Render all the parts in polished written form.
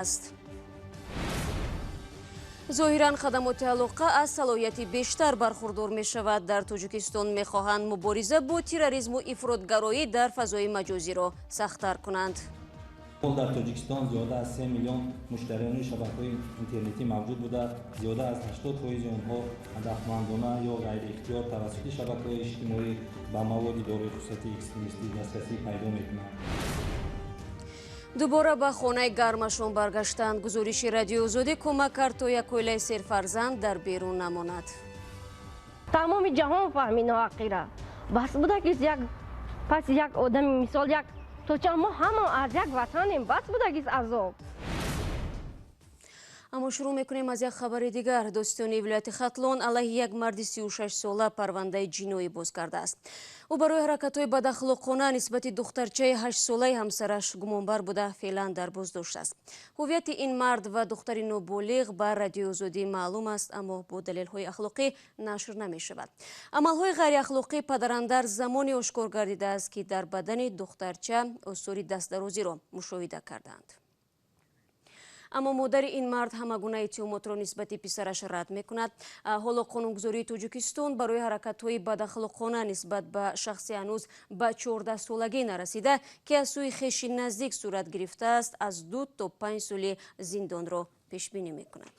Аст. Зоҳиран, хадамоти алоқа аз салоҳияти бештар бархурдор мешавад. Дар Тоҷикистон мехоҳанд мубориза бо терроризму ифротгароӣ дар фазои маҷозиро сахттар кунанд. Дар Тоҷикистон зиёда аз 3 миллион муштариёни шабакаҳои интернетӣ мавҷуд буда, зиёда аз 80 фоизи онҳо ҳадафмандона ё ғайриихтиёр тавассути шабакаҳои иҷтимоӣ ба маводи дорои хусусияти экстремистӣ дастрасӣ пайдо мекунанд. Дубора ба хонаи гармашон баргаштанд. Гузориши Радиои Озодӣ кӯмак кард, то як оилаи серфарзанд дар берун намонад. Тамоми ҷаҳон фаҳмид ноҳақира. Бас будагист, як пас як одами мисол як то ча мо ҳама аз як ватанем. Бас будагист азоб. Аммо шурӯъ мекунем аз як хабари дигар. Додситонии вилояти Хатлон алайҳи як марди 36 сола парвандаи ҷиноӣ боз кардааст. Ӯ барои ҳаракатҳои бадахлоқона нисбати духтарчаи 8-солаи ҳамсараш гумонбар буда, феълан дар боздошт аст. Ҳуввияти ин мард ва духтари ноболиғ ба Радиои Озодӣ маълум аст, аммо бо далелҳои ахлоқӣ нашр намешавад. Амалҳои ғайриахлоқии падарандарз замоне ошкор гардидааст, ки дар бадани духтарча осори дастдарозиро мушоҳида кардаанд. Аммо модари ин мард ҳама гуна иттиҳомотро нисбати писараш рад мекунад. Ҳоло қонунгузории Тоҷикистон барои ҳаракатҳои бадахлоқона нисбат ба шахси ҳанӯз ба 14-солагӣ нарасида, ки аз сӯи хеши наздик сурат гирифтааст, аз 2 то 5 соли зиндонро пешбинӣ мекунад.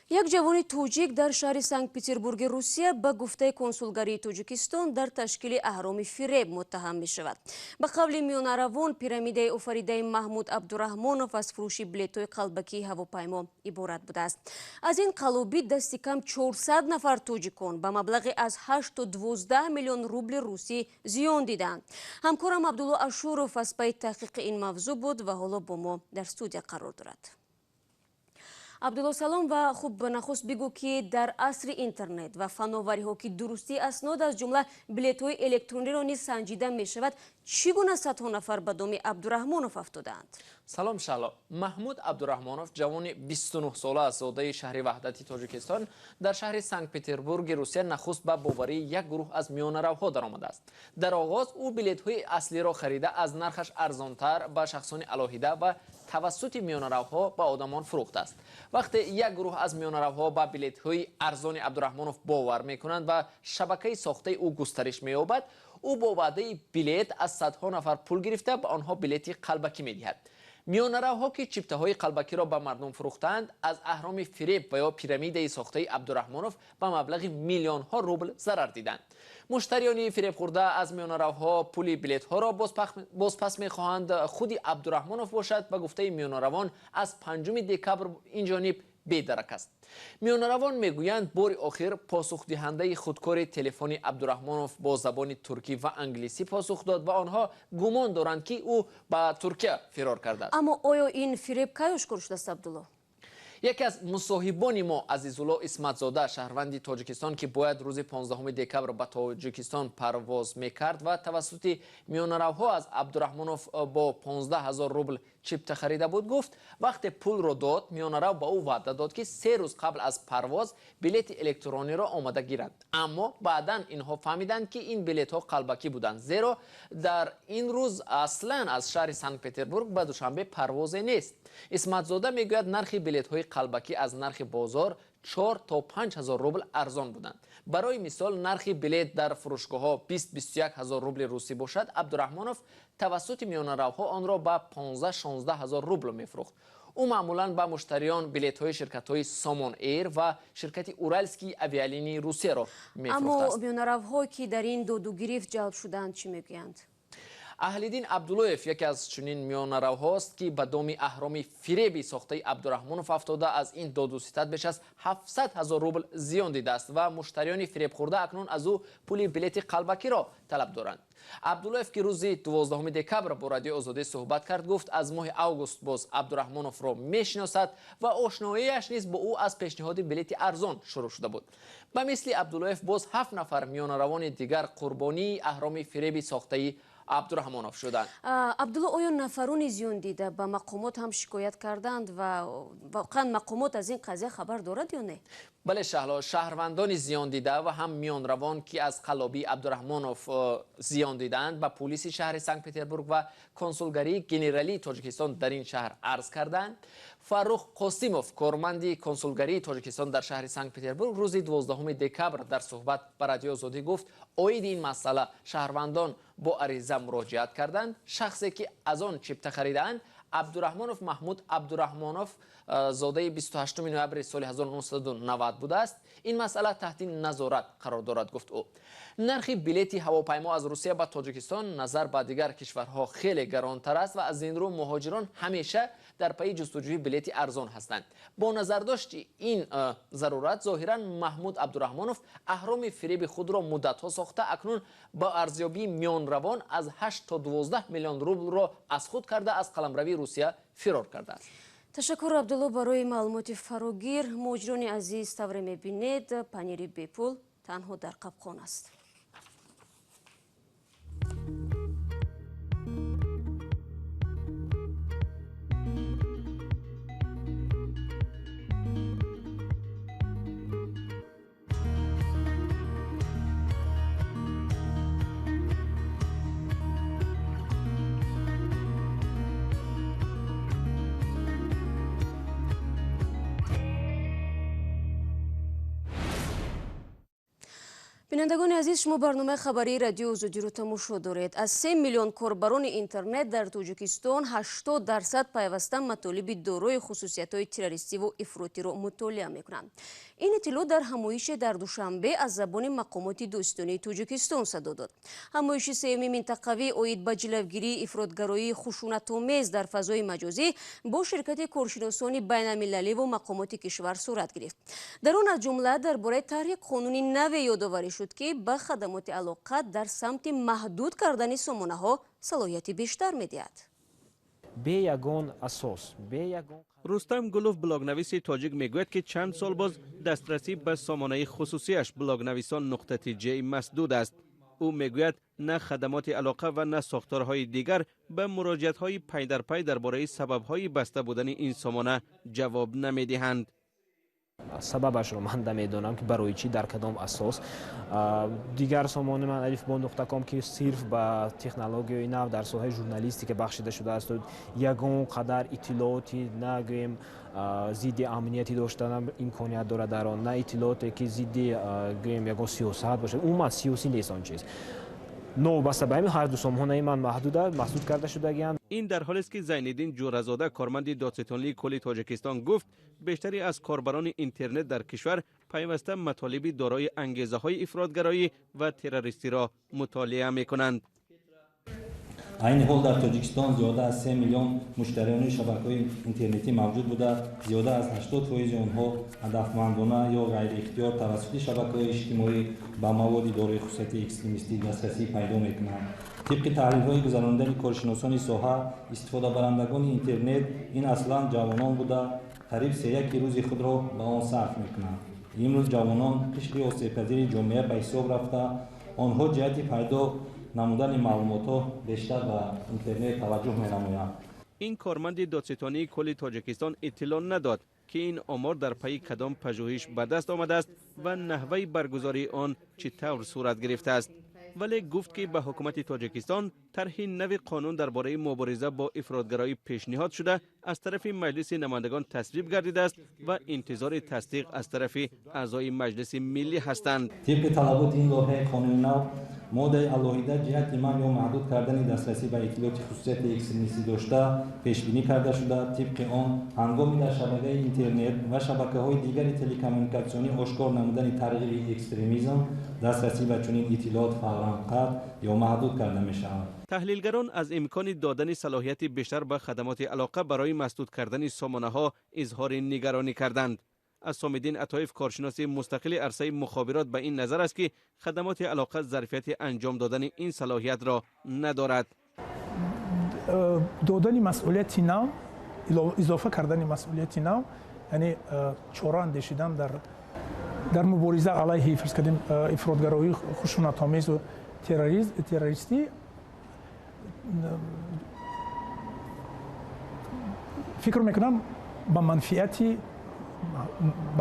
Як ҷавони тоҷик дар шаҳри Санкт Петербурги Русия ба гуфтаи консулгарии Тоҷикистон дар ташкили аҳроми фиреб муттаҳам мешавад. Ба қавли миёнаравон, пирамидаи офаридаи Маҳмуд Абдураҳмонов аз фурӯши билетҳои қалбакии ҳавопаймо иборат будааст. Аз ин қаллобӣ дасти кам 400 нафар тоҷикон ба маблағи аз 8 то 12 миллион рубли русӣ зиён диданд. Ҳамкорам Абдулло Ашуров аз пайи таҳқиқи ин мавзӯъ буд ва ҳоло бо мо дар студия қарор дорад. Абдулло, салом. Ва хуб, нахуст бигӯ, ки дар асри интернет ва фановариҳо, ки дурустии аснод, аз ҷумла билетҳои электрониро низ санҷида мешавад, чӣ гуна садҳо нафар ба доми Абдураҳмонов афтодаанд? Салом, Шаҳло. Маҳмуд Абдураҳмонов, ҷавони 29 сола аз зодаи шаҳри Ваҳдати Тоҷикистон, дар шаҳри Санкт Петербурги Русия нахуст ба боварии як гурӯҳ аз миёнаравҳо даромадааст. Дар оғоз ӯ билетҳои аслиро харида, аз нархаш арзонтар ба шахсони алоҳида ва тавассути миёнаравҳо ба одамон фурӯхтааст. Вақте як гурӯҳ аз миёнаравҳо ба билетҳои арзони Абдураҳмонов бовар мекунанд ва шабакаи сохтаи ӯ густариш меёбад, ӯ бо ваъдаи билет аз садҳо нафар пул гирифта, ба онҳо билети қалбакӣ медиҳад. Миёнаравҳо, ки чиптаҳои қалбакиро ба мардум фурӯхтаанд, аз аҳроми фиреб ва ё пирамидаи сохтаи Абдураҳмонов ба маблағи миллионҳо рубл зарар диданд. Муштариёни фиребхӯрда аз миёнаравҳо пули билетҳоро бозпас мехоҳанд. Худи Абдураҳмонов бошад, ба гуфтаи миёнаравон, аз 5 декабр инҷониб бедарак аст. Миёнаравон мегӯянд, бори охир посухдиҳандаи худкори телефони Абдураҳмонов бо забони туркӣ ва англисӣ посух дод ва онҳо гумон доранд, ки ӯ ба Туркия фирор кардааст. Аммо оё ин фиреб кай ошкор шудааст, Абдулло? Яке аз мусоҳибони мо, Азизулло Исматзода, шаҳрванди Тоҷикистон, ки бояд рӯзи 15 декабр ба Тоҷикистон парвоз мекард ва тавассути миёнаравҳо аз Абдураҳмонов бо 15 ҳазор рубл чипта харида буд, гуфт, вақте пулро дод, миёнарав ба ӯ ваъда дод, ки 3 рӯз қабл аз парвоз билети электрониро омада гиранд. Аммо баъдан инҳо фаҳмиданд, ки ин билетҳо қалбакӣ буданд, зеро дар ин рӯз аслан аз шаҳри Санкт Петербург ба Душанбе парвозе нест. Исматзода мегӯяд, нархи билетҳои қалбакӣ аз нархи бозор 4 то 5 ҳазор рубл арзон буданд. Барои мисол, нархи билет дар фурӯшгоҳҳо 20-21 ҳазор рубли русӣ бошад, Абдураҳмонов тавассути миёнаравҳо онро ба 15-16 ҳазор рубл мефурӯхт. Ӯ маъмулан ба муштариён билетҳои ширкатҳои Сомон Эйр ва ширкати Уральские авиалинии Русияро мефурӯхтааст. Аммо миёнаравҳое, ки дар ин додугирифт ҷалб шуданд, чӣ мегӯянд? Аҳлиддин Абдуллоев яке аз чунин миёнаравҳост, ки ба доми аҳроми фиреби сохтаи Абдураҳмонов афтода, аз ин додуситад беш аз 700 ҳазор рубл зиён дидааст ва муштариёни фиребхӯрда акнун аз ӯ пули билети қалбакиро талаб доранд. Абдуллоев, ки рӯзи 12 декабр бо Радиои Озодӣ суҳбат кард, гуфт, аз моҳи август боз Абдураҳмоновро мешиносад ва ошноияш низ бо ӯ аз пешниҳоди билети арзон шурӯъ шуда буд. Ба мисли Абдуллоев боз ҳафт нафар миёнаравони дигар қурбонии аҳроми фиреби сохтаи Абдураҳмонов шуданд. Абдулло, оё нафарони зиён дида ба мақомот ҳам шикоят карданд ва воқеан мақомот аз ин қазия хабар дорад ё не? Бале, Шаҳло, шаҳрвандони зиён дида ва ҳам миёнравон, ки аз қаллобии Абдураҳмонов зиён дидаанд, ба пулиси шаҳри Санкт-Петербург ва консулгарии генералии Тоҷикистон дар ин шаҳр арз карданд. Фаррух Қосимов, корманди консулгарии Тоҷикистон дар шаҳри Санкт-Петербург, рӯзи 12 декабр дар суҳбат ба Радиои Озодӣ гуфт, оиди ин масъала шаҳрвандон бо ариза муроҷиат карданд. Шахсе ки аз он чипта харидаанд, Абдураҳмонов Маҳмуд Абдураҳмонов, зодаи 28 ноябри соли 1990 будааст. Ин масъала таҳти назорат қарор дорад, гуфт ӯ. Нархи билети ҳавопаймо аз Русия ба Тоҷикистон назар ба дигар кишварҳо хеле гаронтар аст ва аз ин рӯ муҳоҷирон ҳамеша дар пайи ҷустуҷӯи билети арзон ҳастанд. Бо назардошти ин зарурат, зоҳиран Маҳмуд Абдураҳмонов аҳроми фиреби худро муддатҳо сохта, акнун ба арзёбии миёнравон аз 8 то 12 миллион рублро аз худ карда, аз қаламрави Русия фирор кардааст. Ташаккур, Абдулло, барои маълумоти фарогир. Муҳоҷирони азиз, тавре мебинед, панири бепул танҳо дар қабқон аст. Бинандагони азиз, шумо барномаи хабарии Радиои Озодиро тамошо доред. Аз 3 миллион корбарони интернет дар Тоҷикистон 80% пайваста матолиби дорои хусусиятҳои террористиву ифротиро мутолиа мекунанд. Ин иттилоъ дар ҳамоише дар Душанбе аз забони мақомоти дӯстонии Тоҷикистон садо дод. Ҳамоиши сеюми минтақавӣ оид ба ҷилавгирии ифротгароии хушунатомез дар фазои маҷозӣ бо ширкати коршиносони байналмилаливу мақомоти кишвар сурат гирифт. Дар он аз ҷумла дар бораи тарҳи қонуни наве ёдоварӣ шуд, ки ба хадамоти алоқа дар самти маҳдуд кардани сомонаҳо салоҳияти бештар медиҳад. Бе ягон асос, бе ягон. Рустам Гулов, блогнависи тоҷик, мегӯяд, ки чанд сол боз дастрасӣ ба сомонаи хусусиаш блогнависон нуқта тж масдуд аст. Ӯ мегӯяд, на хадамоти алоқа ва на сохторҳои дигар ба муроҷиатҳои пайдарпай дар бораи сабабҳои баста будани ин сомона ҷавоб намедиҳанд. Сабабашро ман намедонам, ки барои чӣ, дар кадом асос. Дигар сомонаи ман алифбо нуқта ком, ки сирф ба технологияи нав дар соҳаи журналистика бахшида шудааст, ягон қадар иттилооти нагӯем зидди амнияти доштан имконият дорад дар он, на иттилооте ки зидди гӯем ягон сиёсат бошад, умуман сиёсӣ нест он чиз. Новобаста ба ҳамин, ҳар ду сомонаи ман маҳдуд карда шудагианд. Ин дар ҳолест, ки Зайниддин Ҷӯразода, корманди додситонии кулли Тоҷикистон, гуфт, бештаре аз корбарони интернет дар кишвар пайваста матолиби дорои ангезаҳои ифротгароӣ ва террористиро мутолиа мекунанд. Айни ҳол дар Тоҷикистон зиёда аз 3 миллион муштариёни шабакаҳои интернетӣ мавҷуд буда, зиёда аз 80% онҳо ҳадафмандона ё ғайриихтиёр тавассути шабакаҳои иҷтимоӣ ба маводи дорои хусусияти экстремистӣ дастрасӣ пайдо мекунанд. Тибқи таҳлилҳои гузаронидани коршиносони соҳа, истифодабарандагони интернет ин аслан ҷавонон буда, қариб сеяки рӯзи худро ба он сарф мекунанд. Имрӯз ҷавонон қишри осебпазири ҷомеа ба ҳисоб рафта, онҳо ҷиҳати пайдо намудани маълумотҳо бештар ба интернет таваҷҷӯҳ менамоянд. Ин корманди додситонии кулли Тоҷикистон иттилоъ надод, ки ин омор дар пайи кадом пажӯҳиш ба даст омадааст ва наҳваи баргузории он чӣ тавр сурат гирифтааст, вале гуфт, ки ба ҳукумати Тоҷикистон тарҳи нави қонун дар бораи мубориза бо ифротгароӣ пешниҳод шуда, аз тарафи Маҷлиси намояндагон тасвиб гардидааст ва интизори тасдиқ аз тарафи аъзои Маҷлиси миллӣ ҳастанд. Тибқи талаботи ин лоиҳаи қонуни нав, моддаи алоҳида ҷиҳати манъ ё маҳдуд кардани дастрасӣ ба иттилооти хусусияти экстремистӣ дошта пешбинӣ карда шуда, тибқи он ҳангоми дар шабакаи интернет ва шабакаҳои дигари телекоммуникатсионӣ ошкор намудани тарғиби экстремизм, дастрасӣ ба чунин иттилоот фавран қатъ ё маҳдуд карда мешавад. Таҳлилгарон аз имкони додани салоҳияти бештар ба хадамоти алоқа барои масдуд кардани сомонаҳо изҳори нигаронӣ карданд. Асомиддин Атоев, коршиноси мустақили арсаи мухобирот, ба ин назар аст, ки хадамоти алоқа зарфияти анҷом додани ин салоҳиятро надорад. Додани масъулияти нав, изофа кардани масъулияти нав, яъне чора андешидан дар мубориза алайҳи, фарз кардем, ифротгароии хушунатомезу террористӣ. Фикр мекунам, ба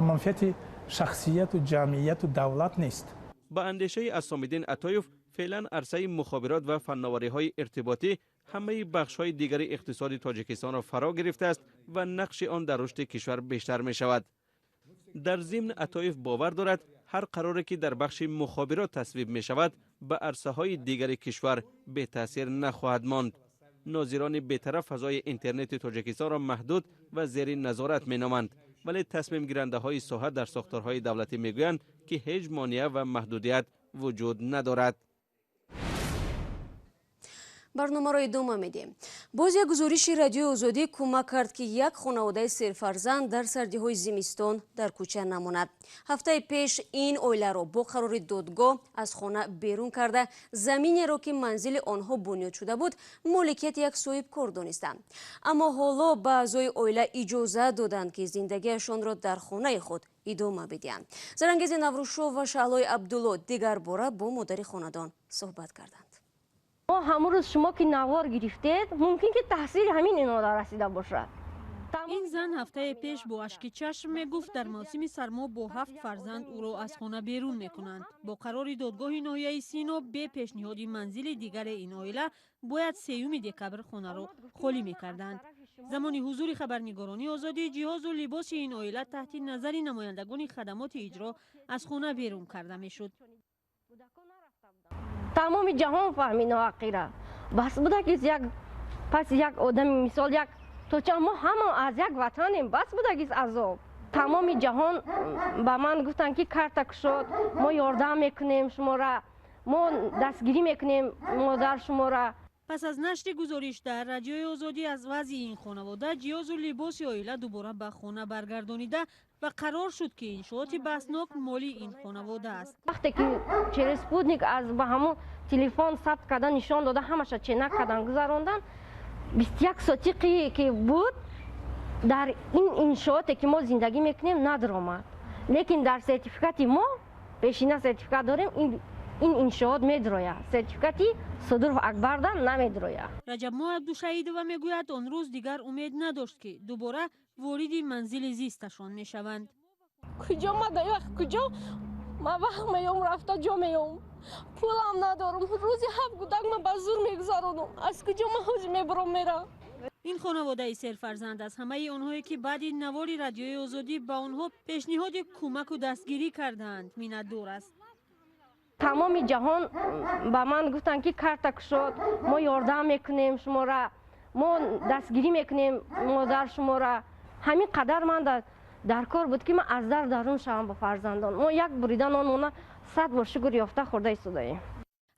манфиати шахсияту ҷамъияту давлат нест. Ба андешаи Асомиддин Атоев, феълан арсаи мухобирот ва фанновариҳои иртиботӣ ҳамаи бахшҳои дигари иқтисоди Тоҷикистонро фаро гирифтааст ва нақши он дар рушди кишвар бештар мешавад. Дар зимн, Атоев бовар дорад, ҳар қароре ки дар бахши мухобирот тасвиб мешавад, ба арсаҳои дигари кишвар бетаъсир нахоҳад монд. Нозирони бетараф фазои интернети Тоҷикистонро маҳдуд ва зери назорат меноманд, вале тасмимгирандаҳои соҳа дар сохторҳои давлатӣ мегӯянд, ки ҳеҷ монеа ва маҳдудият вуҷуд надорад. Барномаро идома медиҳем. Боз як гузориши Радиои Озодӣ кӯмак кард, ки як хонаводаи серфарзанд дар сардиҳои зимистон дар кӯча намонад. Ҳафтаи пеш ин оиларо бо қарори додгоҳ аз хона берун карда, заминеро, ки манзили онҳо бунёд шуда буд, моликияти як соҳибкор донистанд. Аммо ҳоло ба аъзои оила иҷозат доданд, ки зиндагиашонро дар хонаи худ идома бидиҳанд. Зарангези Наврӯзшоҳ ва Шаҳлои Абдулло дигар бора бо модари хонадон суҳбат карданд. Мо ҳамон рӯз шумо ки навор гирифтед, мумкин ки таъсири ҳамин инода расида бошад. Ин зан ҳафтаи пеш бо ашки чашм мегуфт, дар мавсими сармо бо ҳафт фарзанд ӯро аз хона берун мекунанд. Бо қарори додгоҳи ноҳияи Сино, бе пешниҳоди манзили дигаре, ин оила бояд 3 декабр хонаро холӣ мекарданд. Замони ҳузури хабарнигорони Озодӣ, ҷиҳозу либоси ин оила таҳти назари намояндагони хадамоти иҷро аз хона берун карда мешуд. Тамоми ҷаҳон фаҳмид ноҳаққира. Бас буда ки як пас як одами мисол як то мо ҳама аз як ватанем. Бас будагис азоб. Тамоми ҷаҳон ба ман гуфтанд, ки карта кушод, мо ёрдам мекунем шумора, мо дастгирӣ мекунем модар шумора. Пас аз нашри гузориш дар Радиои Озодӣ аз вазъи ин хонавода, ҷиҳозу либоси оила дубора ба хона баргардонида ва қарор шуд, ки иншооти баҳснок моли ин хонавода аст. Вақте ки через спутник аз ба ҳамон телефон сабт карда, нишон дода, ҳамаша ченак кардан, гузарондан, 21 сотиқе ки буд, дар ин иншооте ки мо зиндагӣ мекунем, надаромад. Лекин дар сертификати мо, пешина сертификат дорем, ин иншоот медрояд, сертификати Содуров Акбарда намедрояд. Раҷабмо Абдушаидова мегӯяд, он рӯз дигар умед надошт, ки дубора вориди манзили зисташон мешаванд. Куҷо ма дар вақт, куҷо ма вақт меём, рафта ҷо меём? Пулам надорам. Рӯзи ҳафт гудак ма ба зур мегузаронам. Аз куҷо ма ҳози мебурам, мерам? Ин хонаводаи серфарзанд аз ҳамаи онҳое, ки баъди навори Радиои Озодӣ ба онҳо пешниҳоди кӯмаку дастгирӣ кардаанд, миннатдор аст. Тамоми ҷаҳон ба ман гуфтанд, ки карта кушод, мо ёрдам мекунем шумора, мо дастгирӣ мекунем модар шумора. Ҳамин қадар ман дар кор буд, ки ман аз дар дарун шавам ба фарзандон. Мо як бурида нонмона 100 бор шукр ёфта хӯрда истодаем.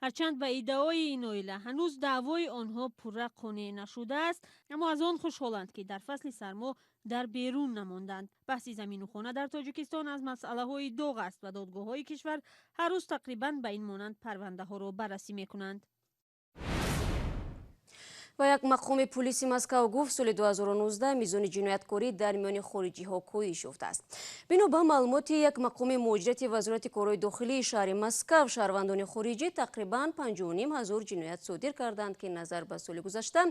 Ҳарчанд ба иддаои ин оила ҳанӯз даъвои онҳо пурра қонеъ нашудааст, аммо аз он хушҳоланд, ки дар фасли сармо дар берун намонданд. Баҳси замину хона дар Тоҷикистон аз масъалаҳои доғ аст ва додгоҳҳои кишвар ҳар рӯз тақрибан ба ин монанд парвандаҳоро баррасӣ мекунанд. Ва як мақоми пулиси Москав гуфт, соли 2019 мизони ҷинояткорӣ дар миёни хориҷиҳо коҳиш ёфтааст. Бино ба маълумоти як мақоми муҳоҷирати Вазорати корҳои дохилии шаҳри Москав, шаҳрвандони хориҷӣ тақрибан 5,5 ҳазор ҷиноят содир карданд, ки назар ба соли гузашта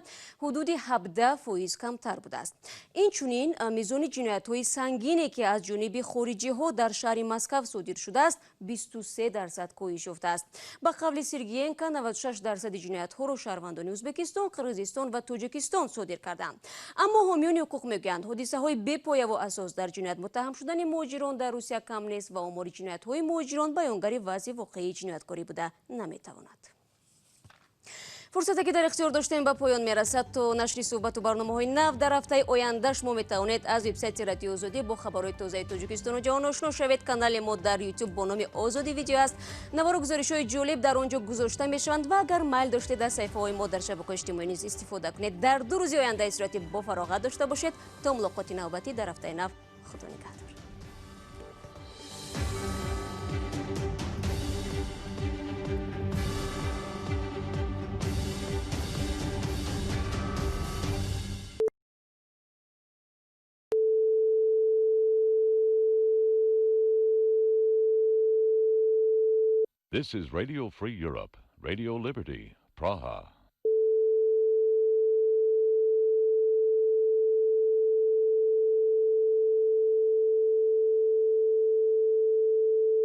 ҳудуди 17% камтар будааст. Инчунин, мизони ҷиноятҳои сангине, ки аз ҷониби хориҷиҳо дар шаҳри Москав содир шудааст, 23% коҳиш ёфтааст. Ба қавли Сергиенко, 96% ҷиноятҳоро шаҳрвандони Ӯзбекистон, Қирғизистон ва Тоҷикистон содир карданд. Аммо ҳомиёни ҳуқуқ мегӯянд, ҳодисаҳои бепояву асос дар ҷиноят муттаҳам шудани муҳоҷирон дар Русия кам нест ва омори ҷиноятҳои муҳоҷирон баёнгари вазъи воқеии ҷинояткорӣ буда наметавонад. Фурсате, ки дар ихтиёр доштем, ба поён мерасад. То нашри суҳбату барномаҳои нав дар ҳафтаи оянда, шумо метавонед аз вебсайти Радиои Озодӣ бо хабарҳои тозаи Тоҷикистону ҷаҳон ошно шавед. Канали мо дар Ютуб бо номи Озодӣ Видео аст. Навору гузоришҳои ҷолиб дар он ҷо гузошта мешаванд ва агар майл доштед, аз саҳифаҳои мо дар шабакаҳои иҷтимоӣ низ истифода кунед. Дар 2 рӯзи оянда истироҳати бофароғат дошта бошед. То мулоқоти навбатӣ дар ҳафтаи нав, Худо нигаҳдор. This is Radio Free Europe, Radio Liberty, Praha.